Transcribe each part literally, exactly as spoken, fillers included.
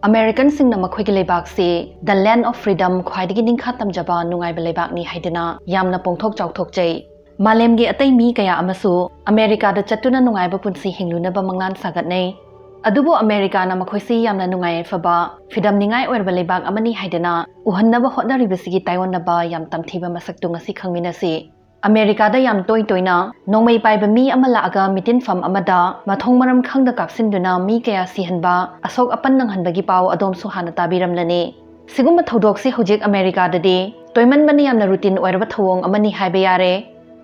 ꯑꯃꯦꯔꯤꯀꯟꯁꯤꯡꯅ ꯃꯈꯣꯏꯒꯤ ꯂꯩꯕꯥꯛꯁꯤ "The Land of Freedom", ꯈ꯭ꯋꯥꯏꯗꯒꯤ ꯅꯤꯡꯈꯥ ꯇꯝꯖꯕ ꯅꯨꯡꯉꯥꯏꯕ ꯂꯩꯕꯥꯛꯅꯤ ꯍꯥꯏꯗꯨꯅ ꯌꯥꯝꯅ ꯄꯣꯡꯊꯣꯛ ꯆꯥꯎꯊꯣꯛꯆꯩ꯫ ꯃꯥꯂꯦꯝꯒꯤ ꯑꯇꯩ ꯃꯤ ꯀꯌꯥ ꯑꯃꯁꯨ ꯑꯃꯦꯔꯤꯀꯥꯗ ꯆꯠꯇꯨꯅ ꯅꯨꯡꯉꯥꯏꯕ ꯄꯨꯟꯁꯤ ꯍꯤꯡꯂꯨꯅꯕ ꯃꯪꯂꯥꯟ ꯁꯥꯒꯠꯅꯩ꯫ ꯑꯗꯨꯕꯨ ꯑꯃꯦꯔꯤꯀꯥꯅ ꯃꯈꯣꯏꯁꯤ ꯌꯥꯝꯅ ꯅꯨꯡꯉꯥꯏ ꯌꯥꯏꯐꯕ, ꯐ꯭ꯔꯤꯗꯝ ꯅꯤꯡꯉꯥꯏ ꯑꯣꯏꯔꯕ ꯂꯩꯕꯥꯛ ꯑꯃꯅꯤ ꯍꯥꯏꯗꯨꯅ ꯎꯍꯟꯅꯕ ꯍꯣꯠꯅꯔꯤꯕꯁꯤꯒꯤ ꯇꯥꯏꯑꯣꯟꯅꯕ ꯌꯥꯝ ꯇꯝꯊꯤꯕ ꯃꯁꯛꯇꯨ ꯉꯁꯤ ꯈꯪꯃꯤꯟꯅꯁꯤ꯫ ꯑꯃꯦꯔꯤꯀꯥꯗ ꯌꯥꯝ ꯇꯣꯏ ꯇꯣꯏꯅ ꯅꯣꯡꯃꯩ ꯄꯥꯏꯕ ꯃꯤ ꯑꯃ ꯂꯥꯛꯑꯒ ꯃꯤꯇꯤꯟꯐꯝ ꯑꯃꯗ ꯃꯊꯣꯡ ꯃꯔꯝ ꯈꯪꯗ ꯀꯥꯞꯁꯤꯟꯗꯨꯅ ꯃꯤ ꯀꯌꯥ ꯁꯤꯍꯟꯕ, ꯑꯁꯣꯛ ꯑꯄꯟ ꯅꯪꯍꯟꯕꯒꯤ ꯄꯥꯎ ꯑꯗꯣꯝꯁꯨ ꯍꯥꯟꯅ ꯇꯥꯕꯤꯔꯝꯂꯅꯤ꯫ ꯁꯤꯒꯨꯝꯕ ꯊꯧꯗꯣꯛꯁꯤ ꯍꯧꯖꯤꯛ ꯑꯃꯦꯔꯤꯀꯥꯗꯗꯤ ꯇꯣꯏꯃꯟꯕꯅ ꯌꯥꯝꯅ ꯔꯨꯇꯤꯟ ꯑꯣꯏꯔꯕ ꯊꯧꯑꯣꯡ ꯑꯃꯅꯤ ꯍꯥꯏꯕ ꯌꯥꯔꯦ꯫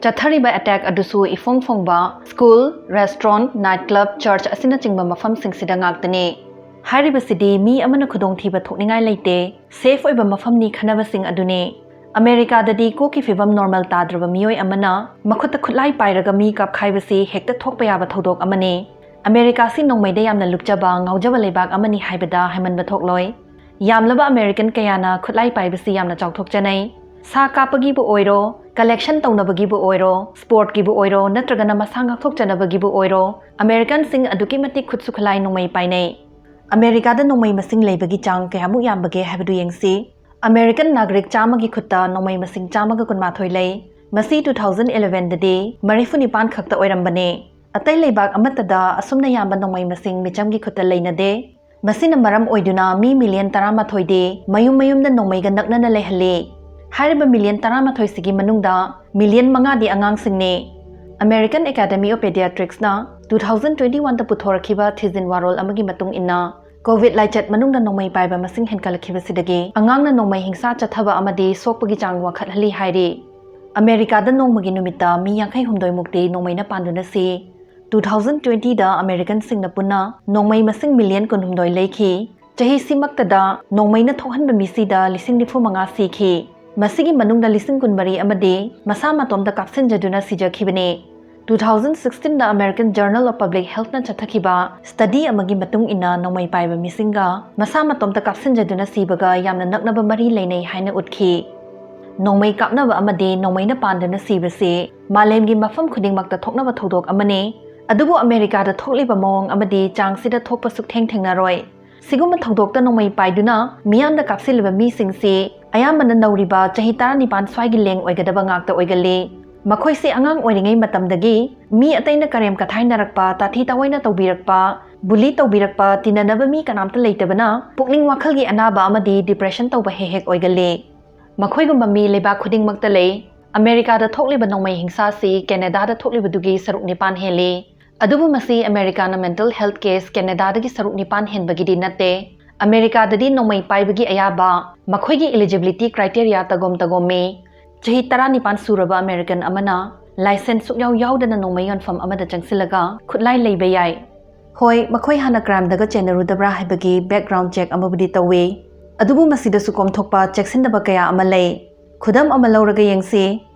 ꯆꯠꯊꯔꯤꯕ ꯑꯦꯇꯦꯛ ꯑꯗꯨꯁꯨ ꯏꯐꯣꯡ ꯐꯣꯡꯕ ꯁ꯭ꯀꯨꯜ, ꯔꯦꯁꯇ꯭ꯔꯣꯟ, ꯅꯥꯏꯠ ꯀ꯭ꯂꯕ, ꯆꯔꯆ ꯑꯁꯤꯅꯆꯤꯡꯕ ꯃꯐꯝꯁꯤꯡꯁꯤꯗ ꯉꯥꯛꯇꯅꯤ꯫ ꯍꯥꯏꯔꯤꯕꯁꯤꯗꯤ ꯃꯤ ꯑꯃꯅ ꯈꯨꯗꯣꯡꯊꯤꯕ ꯊꯣꯛꯅꯤꯡꯉꯥꯏ ꯂꯩꯇꯦ, ꯁꯦꯐ ꯑꯣꯏꯕ ꯃꯐꯝꯅꯤ ꯈꯟꯅꯕꯁꯤꯡ ꯑꯗꯨꯅꯤ꯫ ꯑꯃꯦꯔꯤꯀꯥꯗꯗꯤ ꯀꯣꯛꯀꯤ ꯐꯤꯕꯝ ꯅꯣꯔꯃꯦꯜ ꯇꯥꯗ꯭ꯔꯕ ꯃꯤꯑꯣꯏ ꯑꯃꯅ ꯃꯈꯨꯠꯇ ꯈꯨꯠꯂꯥꯏ ꯄꯥꯏꯔꯒ ꯃꯤ ꯀꯥꯞꯈꯥꯏꯕꯁꯤ ꯍꯦꯛꯇ ꯊꯣꯛꯄ ꯌꯥꯕ ꯊꯧꯗꯣꯛ ꯑꯃꯅꯤ꯫ ꯑꯃꯦꯔꯤꯀꯥꯁꯤ ꯅꯣꯡꯃꯩꯗ ꯌꯥꯝꯅ ꯂꯨꯞꯆꯕ, ꯉꯥꯎꯖꯕ ꯂꯩꯕꯥꯛ ꯑꯃꯅꯤ ꯍꯥꯏꯕꯗ ꯍꯥꯏꯃꯟꯕ ꯊꯣꯛꯂꯣꯏ꯫ ꯌꯥꯝꯂꯕ ꯑꯃꯦꯔꯤꯀꯟ ꯀꯌꯥꯅ ꯈꯨꯠꯂꯥꯏ ꯄꯥꯏꯕꯁꯤ ꯌꯥꯝꯅ ꯆꯥꯎꯊꯣꯛꯆꯅꯩ꯫ ꯁꯥ ꯀꯥꯞꯄꯒꯤꯕꯨ ꯑꯣꯏꯔꯣ, ꯀꯂꯦꯛꯁꯟ ꯇꯧꯅꯕꯒꯤꯕꯨ ꯑꯣꯏꯔꯣ, ꯁ꯭ꯄꯣꯔꯠꯀꯤꯕꯨ ꯑꯣꯏꯔꯣ, ꯅꯠꯇ꯭ꯔꯒꯅ ꯃꯁꯥ ꯉꯥꯛꯊꯣꯛꯆꯅꯕꯒꯤꯕꯨ ꯑꯣꯏꯔꯣ, ꯑꯃꯦꯔꯤꯀꯟꯁꯤꯡ ꯑꯗꯨꯛꯀꯤ ꯃꯇꯤꯛ ꯈꯨꯠꯁꯨ ꯈꯨꯠꯂꯥꯏ ꯅꯣꯡꯃꯩ ꯄꯥꯏꯅꯩ꯫ ꯑꯃꯦꯔꯤꯀꯥꯗ ꯅꯣꯡꯃꯩ ꯃꯁꯤꯡ ꯂꯩꯕꯒꯤ ꯆꯥꯡ ꯀꯌꯥꯃꯨꯛ ꯌꯥꯝꯕꯒꯦ ꯍꯥꯏꯕꯗꯨ ꯌꯦꯡꯁꯤ꯫ ꯑꯃꯦꯔꯤꯀꯟ ꯅꯥꯒꯔꯤꯛ ꯆꯥꯝꯃꯒꯤ ꯈꯨꯠꯇ ꯅꯣꯡꯃꯩ ꯃꯁꯤꯡ ꯆꯥꯝꯃꯒ ꯀꯨꯟꯃꯥꯊꯣꯏ ꯂꯩ꯫ ꯃꯁꯤ two thousand elevenꯗꯗꯤ ꯃꯔꯤꯐꯨ ꯅꯤꯄꯥꯟ ꯈꯛꯇ ꯑꯣꯏꯔꯝꯕꯅꯤ꯫ ꯑꯇꯩ ꯂꯩꯕꯥꯛ ꯑꯃꯠꯇꯗ ꯑꯁꯨꯝꯅ ꯌꯥꯝꯕ ꯅꯣꯡꯃꯩ ꯃꯁꯤꯡ ꯃꯤꯆꯝꯒꯤ ꯈꯨꯠꯇ ꯂꯩꯅꯗꯦ꯫ ꯃꯁꯤꯅ ꯃꯔꯝ ꯑꯣꯏꯗꯨꯅ ꯃꯤ ꯃꯤꯂꯤꯌꯟ ꯇꯔꯥꯃꯥꯊꯣꯏꯗꯤ ꯃꯌꯨꯝ ꯃꯌꯨꯝꯗ ꯅꯣꯡꯃꯩꯒ ꯅꯛꯅꯅ ꯂꯩꯍꯜꯂꯤ꯫ ꯍꯥꯏꯔꯤꯕ ꯃꯤꯂꯤꯌꯟ ꯇꯔꯥꯃꯥꯊꯣꯏꯁꯤꯒꯤ ꯃꯅꯨꯡꯗ ꯃꯤꯂꯤꯌꯟ ꯃꯉꯥꯗꯤ ꯑꯉꯥꯡꯁꯤꯡꯅꯤ꯫ American Academy of Pediatricsꯅ two thousand twenty oneꯗ ꯄꯨꯊꯣꯔꯛꯈꯤꯕ ꯊꯤꯖꯤꯟ ꯋꯥꯔꯣꯜ ꯑꯃꯒꯤ ꯃꯇꯨꯡ ꯏꯟꯅ, ꯀꯣꯚꯤꯗ ꯂꯥꯏꯆꯠ ꯃꯅꯨꯡꯗ ꯅꯣꯡꯃꯩ ꯄꯥꯏꯕ ꯃꯁꯤꯡ ꯍꯦꯟꯒꯠꯂꯛꯈꯤꯕꯁꯤꯗꯒꯤ ꯑꯉꯥꯡꯅ ꯅꯣꯡꯃꯩ ꯍꯤꯡꯁꯥ ꯆꯠꯊꯕ ꯑꯃꯗꯤ ꯁꯣꯛꯄꯒꯤ ꯆꯥꯡ ꯋꯥꯡꯈꯠꯍꯜꯂꯤ ꯍꯥꯏꯔꯤ꯫ ꯑꯃꯦꯔꯤꯀꯥꯗ ꯅꯣꯡꯃꯒꯤ ꯅꯨꯃꯤꯠꯇ ꯃꯤ ꯌꯥꯡꯈꯩ ꯍꯨꯝꯗꯣꯏ ꯃꯨꯛꯇꯤ ꯅꯣꯡꯃꯩꯅ ꯄꯥꯟꯗꯨꯅ ꯁꯤ꯫ Two thousand twentyꯗ ꯑꯃꯦꯔꯤꯀꯟꯁꯤꯡꯅ ꯄꯨꯟꯅ ꯅꯣꯡꯃꯩ ꯃꯁꯤꯡ ꯃꯤꯂꯤꯌꯟ ꯀꯨꯟꯍꯨꯝꯗꯣꯏ ꯂꯩꯈꯤ꯫ ꯆꯍꯤꯁꯤꯃꯛꯇꯗ ꯅꯣꯡꯃꯩꯅ ꯊꯣꯛꯍꯟꯕ ꯃꯤꯁꯤꯗ ꯂꯤꯁꯤꯡ ꯅꯤꯐꯨ ꯃꯉꯥ ꯁꯤꯈꯤ꯫ ꯃꯁꯤꯒꯤ ꯃꯅꯨꯡꯗ ꯂꯤꯁꯤꯡ ꯀꯨꯟꯃꯔꯤ ꯑꯃꯗꯤ ꯃꯁꯥ ꯃꯇꯣꯝꯇ ꯀꯥꯞꯁꯤꯟꯖꯗꯨꯅ ꯁꯤꯖꯈꯤꯕꯅꯤ꯫ Two thousand sixteenꯗ American Journal of Public Healthꯅ ꯆꯠꯊꯈꯤꯕ ꯁ꯭ꯇꯗꯤ ꯑꯃꯒꯤ ꯃꯇꯨꯡ ꯏꯟꯅ, ꯅꯣꯡꯃꯩ ꯄꯥꯏꯕ ꯃꯤꯁꯤꯡꯒ ꯃꯁꯥ ꯃꯇꯣꯝꯇ ꯀꯥꯞꯁꯤꯟꯖꯗꯨꯅ ꯁꯤꯕꯒ ꯌꯥꯝꯅ ꯅꯛꯅꯕ ꯃꯔꯤ ꯂꯩꯅꯩ ꯍꯥꯏꯅ ꯎꯠꯈꯤ꯫ ꯅꯣꯡꯃꯩ ꯀꯥꯞꯅꯕ ꯑꯃꯗꯤ ꯅꯣꯡꯃꯩꯅ ꯄꯥꯟꯗꯨꯅ ꯁꯤꯕꯁꯤ ꯃꯥꯂꯦꯝꯒꯤ ꯃꯐꯝ ꯈꯨꯗꯤꯡꯃꯛꯇ ꯊꯣꯛꯅꯕ ꯊꯧꯗꯣꯛ ꯑꯃꯅꯤ꯫ ꯑꯗꯨꯕꯨ ꯑꯃꯦꯔꯤꯀꯥꯗ ꯊꯣꯛꯂꯤꯕ ꯃꯑꯣꯡ ꯑꯃꯗꯤ ꯆꯥꯡꯁꯤꯗ ꯊꯣꯛꯄ ꯁꯨꯛꯊꯦꯡ ꯊꯦꯡꯅꯔꯣꯏ꯫ ꯁꯤꯒꯨꯝꯕ ꯊꯧꯗꯣꯛꯇ ꯅꯣꯡꯃꯩ ꯄꯥꯏꯗꯨꯅ ꯃꯤꯌꯥꯝꯗ ꯀꯥꯞꯁꯤꯜꯂꯤꯕ ꯃꯤꯁꯤꯡꯁꯤ ꯑꯌꯥꯝꯕꯅ ꯅꯧꯔꯤꯕ ꯆꯍꯤ ꯇꯔꯥꯅꯤꯄꯥꯟ ꯁ꯭ꯋꯥꯏꯒꯤ ꯂꯦꯡ ꯑꯣꯏꯒꯗꯕ ꯉꯥꯛꯇ ꯑꯣꯏꯒꯜꯂꯤ꯫ ꯃꯈꯣꯏꯁꯤ ꯑꯉꯥꯡ ꯑꯣꯏꯔꯤꯉꯩ ꯃꯇꯝꯗꯒꯤ ꯃꯤ ꯑꯇꯩꯅ ꯀꯔꯦꯝ ꯀꯊꯥꯏꯅꯔꯛꯄ, ꯇꯥꯊꯤ ꯇꯥꯑꯣꯏꯅ ꯇꯧꯕꯤꯔꯛꯄ, ꯕꯨꯂꯤ ꯇꯧꯕꯤꯔꯛꯄ, ꯇꯤꯟꯅꯅꯕ ꯃꯤ ꯀꯅꯥꯝꯇ ꯂꯩꯇꯕꯅ ꯄꯨꯛꯅꯤꯡ ꯋꯥꯈꯜꯒꯤ ꯑꯅꯥꯕ ꯑꯃꯗꯤ ꯗꯤꯄ꯭ꯔꯦꯁꯟ ꯇꯧꯕ ꯍꯦꯛ ꯍꯦꯛ ꯑꯣꯏꯒꯜꯂꯤ꯫ ꯃꯈꯣꯏꯒꯨꯝꯕ ꯃꯤ ꯂꯩꯕꯥꯛ ꯈꯨꯗꯤꯡꯃꯛꯇ ꯂꯩ꯫ ꯑꯃꯦꯔꯤꯀꯥꯗ ꯊꯣꯛꯂꯤꯕ ꯅꯣꯡꯃꯩ ꯍꯤꯡꯁꯥ ꯑꯁꯤ ꯀꯦꯅꯦꯗꯥꯗ ꯊꯣꯛꯂꯤꯕꯗꯨꯒꯤ ꯁꯔꯨꯛ ꯅꯤꯄꯥꯟ ꯍꯦꯜꯂꯤ꯫ ꯑꯗꯨꯕꯨ ꯃꯁꯤ ꯑꯃꯦꯔꯤꯀꯥꯅ ꯃꯦꯟꯇꯜ ꯍꯦꯜꯊ ꯀꯦꯁ ꯀꯦꯅꯦꯗꯥꯗꯒꯤ ꯁꯔꯨꯛ ꯅꯤꯄꯥꯟ ꯍꯦꯟꯕꯒꯤꯗꯤ ꯅꯠꯇꯦ꯫ ꯑꯃꯦꯔꯤꯀꯥꯗꯗꯤ ꯅꯣꯡꯃꯩ ꯄꯥꯏꯕꯒꯤ ꯑꯌꯥꯕ ꯃꯈꯣꯏꯒꯤ ꯏꯂꯤꯖꯤꯕꯤꯂꯤꯇꯤ ꯀ꯭ꯔꯥꯏꯇꯦꯔꯤꯌꯥ ꯇꯒꯣꯝ ꯇꯒꯣꯝꯃꯤ꯫ ꯆꯍꯤ ꯇꯔꯥꯅꯤꯄꯥꯟ ꯁꯨꯔꯕ ꯑꯃꯦꯔꯤꯀꯟ ꯑꯃꯅ ꯂꯥꯏꯁꯦꯟꯁ ꯁꯨꯛꯌꯥꯎ ꯌꯥꯎꯗꯅ ꯅꯣꯡꯃꯩ ꯌꯣꯟꯐꯝ ꯑꯃꯗ ꯆꯪꯁꯤꯜꯂꯒ ꯈꯨꯠꯂꯥꯏ ꯂꯩꯕ ꯌꯥꯏ꯫ ꯍꯣꯏ, ꯃꯈꯣꯏ ꯍꯥꯟꯅ ꯀ꯭ꯔꯥꯏꯝꯗꯒ ꯆꯦꯟꯅꯔꯨꯗꯕ꯭ꯔꯥ ꯍꯥꯏꯕꯒꯤ ꯕꯦꯛꯒ꯭ꯔꯥꯎꯟ ꯆꯦꯛ ꯑꯃꯕꯨꯗꯤ ꯇꯧꯏ꯫ ꯑꯗꯨꯕꯨ ꯃꯁꯤꯗꯁꯨ ꯀꯣꯝꯊꯣꯛꯄ ꯆꯦꯛꯁꯤꯟꯗꯕ ꯀꯌꯥ ꯑꯃ ꯂꯩ꯫ ꯈꯨꯗꯝ ꯑꯃ ꯂꯧꯔꯒ ꯌꯦꯡꯁꯤ꯫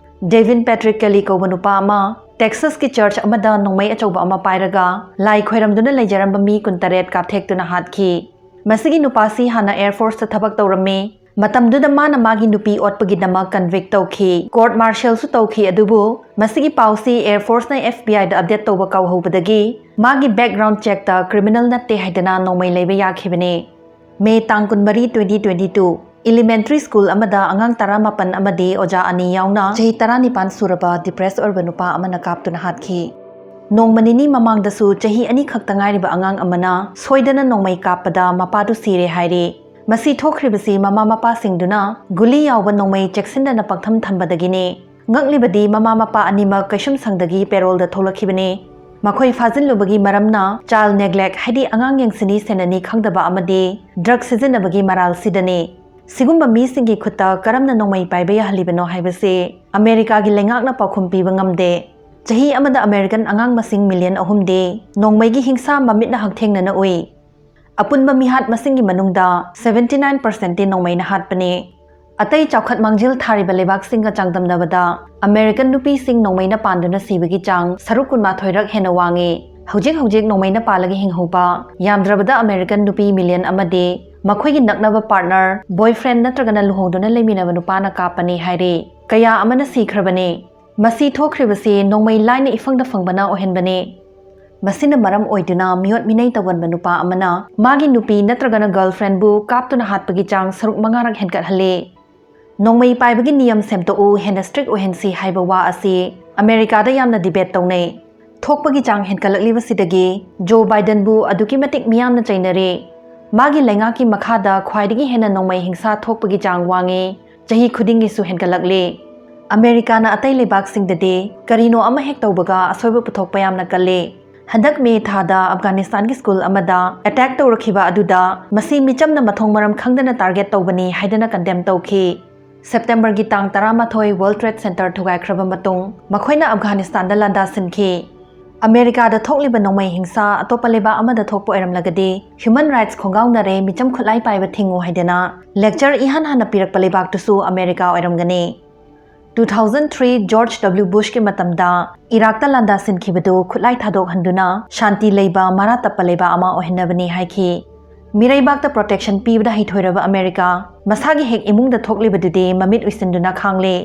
ꯗꯦꯚꯤꯟ ꯄꯦꯇ꯭ꯔꯤꯛ ꯀꯦꯂꯤ ꯀꯧꯕ ꯅꯨꯄꯥ ꯑꯃ ꯇꯦꯛꯁꯥꯁꯀꯤ ꯆꯔꯆ ꯑꯃꯗ ꯅꯣꯡꯃꯩ ꯑꯆꯧꯕ ꯑꯃ ꯄꯥꯏꯔꯒ ꯂꯥꯏ ꯈꯣꯏꯔꯝꯗꯨꯅ ꯂꯩꯖꯔꯝꯕ ꯃꯤ ꯀꯨꯟꯇꯔꯦꯠ ꯀꯥꯞꯊꯦꯛꯇꯨꯅ ꯍꯥꯠꯈꯤ꯫ ꯃꯁꯤꯒꯤ ꯅꯨꯄꯥꯁꯤ ꯍꯥꯟꯅ ꯑꯦꯌꯔ ꯐꯣꯔꯁꯇ ꯊꯕꯛ ꯇꯧꯔꯝꯃꯤ꯫ ꯃꯇꯝꯗꯨꯗ ꯃꯥꯅ ꯃꯥꯒꯤ ꯅꯨꯄꯤ ꯑꯣꯠꯄꯒꯤꯗꯃꯛ ꯀꯟꯚꯤꯛ ꯇꯧꯈꯤ꯫ ꯀꯣꯔꯠ ꯃꯥꯔꯁꯤꯌꯦꯜꯁꯨ ꯇꯧꯈꯤ, ꯑꯗꯨꯕꯨ ꯃꯁꯤꯒꯤ ꯄꯥꯎꯁꯤ ꯑꯦꯌꯔ ꯐꯣꯔꯁꯅ ꯑꯦꯐ ꯕꯤ ꯑꯥꯏꯗ ꯑꯞꯗꯦꯠ ꯇꯧꯕ ꯀꯥꯎꯍꯧꯕꯗꯒꯤ ꯃꯥꯒꯤ ꯕꯦꯛꯒ꯭ꯔꯥꯎꯟ ꯆꯦꯛꯇ ꯀ꯭ꯔꯤꯃꯤꯅꯦꯜ ꯅꯠꯇꯦ ꯍꯥꯏꯗꯅ ꯅꯣꯡꯃꯩ ꯂꯩꯕ ꯌꯥꯈꯤꯕꯅꯤ꯫ ꯃꯦ ꯇꯥꯡ ꯀꯨꯟꯃꯔꯤ, twenty twenty two, elementary school ꯑꯃꯗ ꯑꯉꯥꯡ ꯇꯔꯥꯃꯥꯄꯟ ꯑꯃꯗꯤ ꯑꯣꯖꯥ ꯑꯅꯤ ꯌꯥꯎꯅ ꯆꯍꯤ ꯇꯔꯥꯅꯤꯄꯥꯟ ꯁꯨꯔꯕ ꯗꯤꯄ꯭ꯔꯦꯁ ꯑꯣꯏꯔꯕ ꯅꯨꯄꯥ ꯑꯃꯅ ꯀꯥꯞꯇꯨꯅ ꯍꯥꯠꯈꯤ꯫ ꯅꯣꯡꯃ ꯅꯤꯅꯤ ꯃꯃꯥꯡꯗꯁꯨ ꯆꯍꯤ ꯑꯅꯤ ꯈꯛꯇ ꯉꯥꯏꯔꯤꯕ ꯑꯉꯥꯡ ꯑꯃꯅ ꯁꯣꯏꯗꯅ ꯅꯣꯡꯃꯩ ꯀꯥꯞꯄꯗ ꯃꯄꯥꯗꯨ ꯁꯤꯔꯦ ꯍꯥꯏꯔꯤ꯫ ꯃꯁꯤ ꯊꯣꯛꯈ꯭ꯔꯤꯕꯁꯤ ꯃꯃꯥ ꯃꯄꯥꯁꯤꯡꯗꯨꯅ ꯒꯨꯂꯤ ꯌꯥꯎꯕ ꯅꯣꯡꯃꯩ ꯆꯦꯛꯁꯤꯟꯗꯅ ꯄꯪꯊꯝ ꯊꯝꯕꯗꯒꯤꯅꯤ꯫ ꯉꯛꯂꯤꯕꯗꯤ ꯃꯃꯥ ꯃꯄꯥ ꯑꯅꯤꯃꯛ ꯀꯩꯁꯨꯝꯁꯪꯗꯒꯤ ꯄꯦꯔꯣꯜꯗ ꯊꯣꯛꯂꯛꯈꯤꯕꯅꯤ꯫ ꯃꯈꯣꯏ ꯐꯥꯖꯤꯜꯂꯨꯕꯒꯤ ꯃꯔꯝꯅ ꯆꯥꯏꯜ ꯅꯦꯒ꯭ꯂꯦꯛ, ꯍꯥꯏꯗꯤ ꯑꯉꯥꯡ ꯌꯦꯡꯁꯤꯟꯅꯤ ꯁꯦꯟꯅꯅꯤ ꯈꯪꯗꯕ ꯑꯃꯗꯤ ꯗ꯭ꯔꯒ ꯁꯤꯖꯤꯟꯅꯕꯒꯤ ꯃꯔꯥꯜꯁꯤꯗꯅꯤ꯫ ꯁꯤꯒꯨꯝꯕ ꯃꯤꯁꯤꯡꯒꯤ ꯈꯨꯠꯇ ꯀꯔꯝꯅ ꯅꯣꯡꯃꯩ ꯄꯥꯏꯕ ꯌꯥꯍꯜꯂꯤꯕꯅꯣ ꯍꯥꯏꯕꯁꯤ ꯑꯃꯦꯔꯤꯀꯥꯒꯤ ꯂꯩꯉꯥꯛꯅ ꯄꯥꯎꯈꯨꯝ ꯄꯤꯕ ꯉꯝꯗꯦ꯫ ꯆꯍꯤ ꯑꯃꯗ ꯑꯃꯦꯔꯤꯀꯟ ꯑꯉꯥꯡ ꯃꯁꯤꯡ ꯃꯤꯂꯤꯌꯟ ꯑꯍꯨꯝꯗꯤ ꯅꯣꯡꯃꯩꯒꯤ ꯍꯤꯡꯁꯥ ꯃꯃꯤꯠꯅ ꯍꯛꯊꯦꯡꯅꯅ ꯎꯏ꯫ ꯑꯄꯨꯟꯕ ꯃꯤꯍꯥꯠ ꯃꯁꯤꯡꯒꯤ ꯃꯅꯨꯡꯗ seventy nine percent ꯇꯤ ꯅꯣꯡꯃꯩꯅ ꯍꯥꯠꯄꯅꯤ꯫ ꯑꯇꯩ ꯆꯥꯎꯈꯠ ꯃꯥꯡꯖꯤꯜ ꯊꯥꯔꯤꯕ ꯂꯩꯕꯥꯛꯁꯤꯡꯒ ꯆꯥꯡꯗꯝꯅꯕꯗ ꯑꯃꯦꯔꯤꯀꯟ ꯅꯨꯄꯤꯁꯤꯡ ꯅꯣꯡꯃꯩꯅ ꯄꯥꯟꯗꯨꯅ ꯁꯤꯕꯒꯤ ꯆꯥꯡ ꯁꯔꯨꯛ ꯀꯨꯟꯃꯥꯊꯣꯏꯔꯛ ꯍꯦꯟꯅ ꯋꯥꯡꯉꯤ꯫ ꯍꯧꯖꯤꯛ ꯍꯧꯖꯤꯛ ꯅꯣꯡꯃꯩꯅ ꯄꯥꯜꯂꯒ ꯍꯤꯡꯍꯧꯕ ꯌꯥꯝꯗ꯭ꯔꯕꯗ ꯑꯃꯦꯔꯤꯀꯟ ꯅꯨꯄꯤ ꯃꯤꯂꯤꯌꯟ ꯑꯃꯗꯤ ꯃꯈꯣꯏꯒꯤ ꯅꯛꯅꯕ ꯄꯥꯔꯠꯅꯔ, ꯕꯣꯏꯐ꯭ꯔꯦꯟ ꯅꯠꯇ꯭ꯔꯒꯅ ꯂꯨꯍꯣꯡꯗꯨꯅ ꯂꯩꯃꯤꯟꯅꯕ ꯅꯨꯄꯥꯅ ꯀꯥꯞꯄꯅꯤ ꯍꯥꯏꯔꯤ꯫ ꯀꯌꯥ ꯑꯃꯅ ꯁꯤꯈ꯭ꯔꯕꯅꯤ꯫ ꯃꯁꯤ ꯊꯣꯛꯈ꯭ꯔꯤꯕꯁꯤ ꯅꯣꯡꯃꯩ ꯂꯥꯏꯅ ꯏꯐꯪꯗ ꯐꯪꯕꯅ ꯑꯣꯏꯍꯟꯕꯅꯤ꯫ ꯃꯁꯤꯅ ꯃꯔꯝ ꯑꯣꯏꯗꯨꯅ ꯃꯤꯑꯣꯠ ꯃꯤꯅꯩ ꯇꯧꯒꯟꯕ ꯅꯨꯄꯥ ꯑꯃꯅ ꯃꯥꯒꯤ ꯅꯨꯄꯤ ꯅꯠꯇ꯭ꯔꯒꯅ ꯒꯔꯜꯐ꯭ꯔꯦꯟꯕꯨ ꯀꯥꯞꯇꯨꯅ ꯍꯥꯠꯄꯒꯤ ꯆꯥꯡ ꯁꯔꯨꯛ ꯃꯉꯥꯔꯛ ꯍꯦꯟꯒꯠꯍꯜꯂꯦ꯫ ꯅꯣꯡꯃꯩ ꯄꯥꯏꯕꯒꯤ ꯅꯤꯌꯝ ꯁꯦꯝꯗꯣꯛꯎ, ꯍꯦꯟꯅ ꯁ꯭ꯇ꯭ꯔꯤꯛ ꯑꯣꯏꯍꯟꯁꯤ ꯍꯥꯏꯕ ꯋꯥ ꯑꯁꯤ ꯑꯃꯦꯔꯤꯀꯥꯗ ꯌꯥꯝꯅ ꯗꯤꯕꯦꯠ ꯇꯧꯅꯩ꯫ ꯊꯣꯛꯄꯒꯤ ꯆꯥꯡ ꯍꯦꯟꯒꯠꯂꯛꯂꯤꯕꯁꯤꯗꯒꯤ ꯖꯣ ꯕꯥꯏꯗꯟꯕꯨ ꯑꯗꯨꯛꯀꯤ ꯃꯇꯤꯛ ꯃꯤꯌꯥꯝꯅ ꯆꯩꯅꯔꯦ꯫ ꯃꯥꯒꯤ ꯂꯩꯉꯥꯛꯀꯤ ꯃꯈꯥꯗ ꯈ꯭ꯋꯥꯏꯗꯒꯤ ꯍꯦꯟꯅ ꯅꯣꯡꯃꯩ ꯍꯤꯡꯁꯥ ꯊꯣꯛꯄꯒꯤ ꯆꯥꯡ ꯋꯥꯡꯉꯤ꯫ ꯆꯍꯤ ꯈꯨꯗꯤꯡꯒꯤꯁꯨ ꯍꯦꯟꯒꯠꯂꯛꯂꯤ꯫ ꯑꯃꯦꯔꯤꯀꯥꯅ ꯑꯇꯩ ꯂꯩꯕꯥꯛꯁꯤꯡꯗꯗꯤ ꯀꯔꯤꯅꯣ ꯑꯃ ꯍꯦꯛ ꯇꯧꯕꯒ ꯑꯁꯣꯏꯕ ꯄꯨꯊꯣꯛꯄ ꯌꯥꯝꯅ ꯀꯜꯂꯤ꯫ ꯍꯟꯗꯛ ꯃꯦ ꯊꯥꯗ ꯑꯐꯒꯥꯅꯤꯁꯇꯥꯟꯒꯤ ꯁ꯭ꯀꯨꯜ ꯑꯃꯗ ꯑꯦꯇꯦꯛ ꯇꯧꯔꯛꯈꯤꯕ ꯑꯗꯨꯗ ꯃꯁꯤ ꯃꯤꯆꯝꯅ ꯃꯊꯣꯡ ꯃꯔꯝ ꯈꯪꯗꯅ ꯇꯥꯔꯒꯦꯠ ꯇꯧꯕꯅꯤ ꯍꯥꯏꯗꯅ ꯀꯟꯗꯦꯝ ꯇꯧꯈꯤ꯫ ꯁꯦꯞꯇꯦꯝꯕꯔꯒꯤ ꯇꯥꯡ ꯇꯔꯥꯃꯥꯊꯣꯏ World Trade Center ꯊꯨꯒꯥꯏꯈ꯭ꯔꯕ ꯃꯇꯨꯡ ꯃꯈꯣꯏꯅ ꯑꯐꯒꯥꯅꯤꯁꯇꯥꯟꯗ ꯂꯥꯟꯗꯥꯁꯤꯟꯈꯤ꯫ ꯑꯃꯦꯔꯤꯀꯥꯗ ꯊꯣꯛꯂꯤꯕ ꯅꯣꯡꯃꯩ ꯍꯤꯡꯁꯥ ꯑꯇꯣꯞꯄ ꯂꯩꯕꯥꯛ ꯑꯃꯗ ꯊꯣꯛꯄ ꯑꯣꯏꯔꯝꯂꯒꯗꯤ human rights ꯈꯣꯡꯒꯥꯎꯅꯔꯦ, ꯃꯤꯆꯝ ꯈꯨꯠꯂꯥꯏ ꯄꯥꯏꯕ ꯊꯤꯡꯉꯨ ꯍꯥꯏꯗꯅ ꯂꯦꯛꯆꯔ ꯏꯍꯥꯟ ꯍꯥꯟꯅ ꯄꯤꯔꯛꯄ ꯂꯩꯕꯥꯛꯇꯨꯁꯨ ꯑꯃꯦꯔꯤꯀꯥ ꯑꯣꯏꯔꯝꯒꯅꯤ꯫ Two thousand three George W Bushꯀꯤ ꯃꯇꯝꯗ ꯏꯔꯥꯛꯇ ꯂꯥꯟꯗꯥꯁꯤꯟꯈꯤꯕꯗꯨ ꯈꯨꯠꯂꯥꯏ ꯊꯥꯗꯣꯛꯍꯟꯗꯨꯅ ꯁꯥꯟꯇꯤ ꯂꯩꯕ ꯃꯔꯥ ꯇꯞꯄ ꯂꯩꯕꯥꯛ ꯑꯃ ꯑꯣꯏꯍꯟꯅꯕꯅꯤ ꯍꯥꯏꯈꯤ꯫ ꯃꯤꯔꯩꯕꯥꯛꯇ protection ꯄꯤꯕꯗ ꯍꯩꯊꯣꯏꯔꯕ ꯑꯃꯦꯔꯤꯀꯥ ꯃꯁꯥꯒꯤ ꯍꯦꯛ ꯏꯃꯨꯡꯗ ꯊꯣꯛꯂꯤꯕꯗꯨꯗꯤ ꯃꯃꯤꯠ ꯎꯏꯁꯤꯟꯗꯨꯅ ꯈꯥꯡꯂꯦ꯫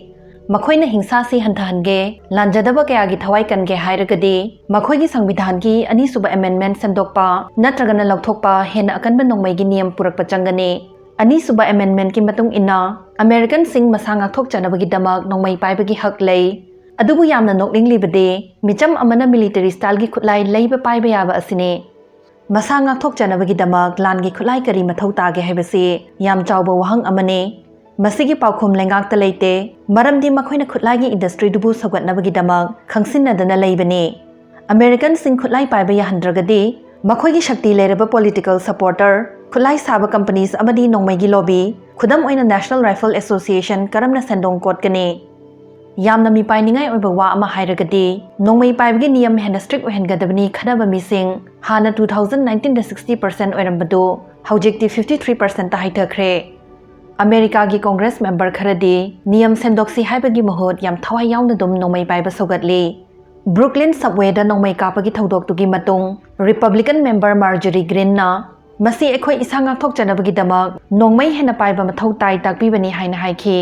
ꯃꯈꯣꯏꯅ ꯍꯤꯡꯁꯥꯁꯤ ꯍꯟꯊꯍꯟꯒꯦ, ꯂꯥꯟꯖꯗꯕ ꯀꯌꯥꯒꯤ ꯊꯋꯥꯏ ꯀꯟꯒꯦ ꯍꯥꯏꯔꯒꯗꯤ ꯃꯈꯣꯏꯒꯤ ꯁꯪꯕꯤꯙꯥꯟꯒꯤ ꯑꯅꯤꯁꯨꯕ amendment ꯁꯦꯝꯗꯣꯛꯄ ꯅꯠꯇ꯭ꯔꯒꯅ ꯂꯧꯊꯣꯛꯄ ꯍꯦꯟꯅ ꯑꯀꯟꯕ ꯅꯣꯡꯃꯩꯒꯤ ꯅꯤꯌꯝ ꯄꯨꯔꯛꯄ ꯆꯪꯒꯅꯤ꯫ ꯑꯅꯤꯁꯨꯕ amendmentꯀꯤ ꯃꯇꯨꯡ ꯏꯟꯅ ꯑꯃꯦꯔꯤꯀꯟꯁꯤꯡ ꯃꯁꯥ ꯉꯥꯛꯊꯣꯛꯆꯅꯕꯒꯤꯗꯃꯛ ꯅꯣꯡꯃꯩ ꯄꯥꯏꯕꯒꯤ ꯍꯛ ꯂꯩ꯫ ꯑꯗꯨꯕꯨ ꯌꯥꯝꯅ ꯅꯣꯛꯅꯤꯡꯂꯤꯕꯗꯤ ꯃꯤꯆꯝ ꯑꯃꯅ military styleꯒꯤ ꯈꯨꯠꯂꯥꯏ ꯂꯩꯕ ꯄꯥꯏꯕ ꯌꯥꯕ ꯑꯁꯤꯅꯤ꯫ ꯃꯁꯥ ꯉꯥꯛꯊꯣꯛꯆꯅꯕꯒꯤꯗꯃꯛ ꯂꯥꯟꯒꯤ ꯈꯨꯠꯂꯥꯏ ꯀꯔꯤ ꯃꯊꯧ ꯇꯥꯒꯦ ꯍꯥꯏꯕꯁꯤ ꯌꯥꯝ ꯆꯥꯎꯕ ꯋꯥꯍꯪ ꯑꯃꯅꯤ꯫ ꯃꯁꯤꯒꯤ ꯄꯥꯎꯈꯨꯝ ꯂꯩꯉꯥꯛꯇ ꯂꯩꯇꯦ, ꯃꯔꯝꯗꯤ ꯃꯈꯣꯏꯅ ꯈꯨꯠꯂꯥꯏꯒꯤ industryꯗꯨꯕꯨ ꯁꯧꯒꯠꯅꯕꯒꯤꯗꯃꯛ ꯈꯪꯁꯤꯟꯅꯗꯅ ꯂꯩꯕꯅꯤ꯫ ꯑꯃꯦꯔꯤꯀꯟꯁꯤꯡ ꯈꯨꯠꯂꯥꯏ ꯄꯥꯏꯕ ꯌꯥꯍꯟꯗ꯭ꯔꯒꯗꯤ ꯃꯈꯣꯏꯒꯤ ꯁꯛꯇꯤ ꯂꯩꯔꯕ political supporter, ꯈꯨꯠꯂꯥꯏ ꯁꯥꯕ companies ꯑꯃꯗꯤ ꯅꯣꯡꯃꯩꯒꯤ lobby, ꯈꯨꯗꯝ ꯑꯣꯏꯅ National Rifle Association ꯀꯔꯝꯅ ꯁꯦꯟꯗꯣꯡ ꯀꯣꯠꯀꯅꯤ? ꯌꯥꯝꯅ ꯃꯤꯄꯥꯏꯅꯤꯡꯉꯥꯏ ꯑꯣꯏꯕ ꯋꯥ ꯑꯃ ꯍꯥꯏꯔꯒꯗꯤ ꯅꯣꯡꯃꯩ ꯄꯥꯏꯕꯒꯤ ꯅꯤꯌꯝ ꯍꯦꯟꯅ strict ꯑꯣꯏꯍꯟꯒꯗꯕꯅꯤ ꯈꯟꯅꯕ ꯃꯤꯁꯤꯡ ꯍꯥꯟꯅ two thousand nineteenꯗ sixty percent ꯑꯣꯏꯔꯝꯕꯗꯨ ꯍꯧꯖꯤꯛꯇꯤ fifty three percentꯇ ꯍꯥꯏꯊꯈ꯭ꯔꯦ꯫ ꯑꯃꯦꯔꯤꯀꯥꯒꯤ Congress member ꯈꯔꯗꯤ ꯅꯤꯌꯝ ꯁꯦꯝꯗꯣꯛꯁꯤ ꯍꯥꯏꯕꯒꯤ ꯃꯍꯨꯠ ꯌꯥꯝ ꯊꯋꯥꯏ ꯌꯥꯎꯅ ꯑꯗꯨꯝ ꯅꯣꯡꯃꯩ ꯄꯥꯏꯕ ꯁꯧꯒꯠꯂꯤ꯫ Brooklyn subwayꯗ ꯅꯣꯡꯃꯩ ꯀꯥꯞꯄꯒꯤ ꯊꯧꯗꯣꯛꯇꯨꯒꯤ ꯃꯇꯨꯡ Republican member Marjorie Greenꯅ ꯃꯁꯤ ꯑꯩꯈꯣꯏ ꯏꯁꯥ ꯉꯥꯛꯊꯣꯛꯆꯅꯕꯒꯤꯗꯃꯛ ꯅꯣꯡꯃꯩ ꯍꯦꯟꯅ ꯄꯥꯏꯕ ꯃꯊꯧ ꯇꯥꯏ ꯇꯥꯛꯄꯤꯕꯅꯤ ꯍꯥꯏꯅ ꯍꯥꯏꯈꯤ꯫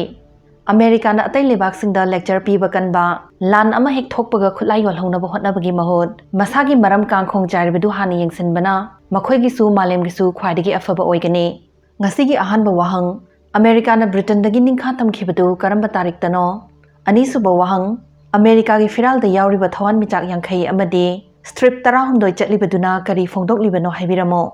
ꯑꯃꯦꯔꯤꯀꯥꯅ ꯑꯇꯩ ꯂꯩꯕꯥꯛꯁꯤꯡꯗ lecture ꯄꯤꯕ ꯀꯟꯕ, ꯂꯥꯟ ꯑꯃ ꯍꯦꯛ ꯊꯣꯛꯄꯒ ꯈꯨꯠꯂꯥꯏ ꯌꯣꯜꯍꯧꯅꯕ ꯍꯣꯠꯅꯕꯒꯤ ꯃꯍꯨꯠ ꯃꯁꯥꯒꯤ ꯃꯔꯝ ꯀꯥꯡꯈꯣꯡ ꯆꯥꯏꯔꯤꯕꯗꯨ ꯍꯥꯟꯅ ꯌꯦꯡꯁꯤꯟꯕꯅ ꯃꯈꯣꯏꯒꯤꯁꯨ ꯃꯥꯂꯦꯝꯒꯤꯁꯨ ꯈ꯭ꯋꯥꯏꯗꯒꯤ ꯑꯐꯕ ꯑꯣꯏꯒꯅꯤ꯫ ꯉꯁꯤꯒꯤ ꯑꯍꯥꯟꯕ ꯋꯥꯍꯪ, ꯑꯃꯦꯔꯤꯀꯥꯅ ꯕ꯭ꯔꯤꯇꯟꯗꯒꯤ ꯅꯤꯡꯈꯥ ꯇꯝꯈꯤꯕꯗꯨ ꯀꯔꯝꯕ ꯇꯥꯔꯤꯛꯇꯅꯣ? ꯑꯅꯤꯁꯨꯕ ꯋꯥꯍꯪ, ꯑꯃꯦꯔꯤꯀꯥꯒꯤ ꯐꯤꯔꯥꯜꯗ ꯌꯥꯎꯔꯤꯕ ꯊꯋꯥꯟꯃꯤꯆꯥꯛ ꯌꯥꯡꯈꯩ ꯑꯃꯗꯤ ꯁ꯭ꯇ꯭ꯔꯤꯞ ꯇꯔꯥꯍꯨꯝꯗꯣꯏ ꯆꯠꯂꯤꯕꯗꯨꯅ ꯀꯔꯤ ꯐꯣꯡꯗꯣꯛꯂꯤꯕꯅꯣ ꯍꯥꯏꯕꯤꯔꯝꯃꯨ꯫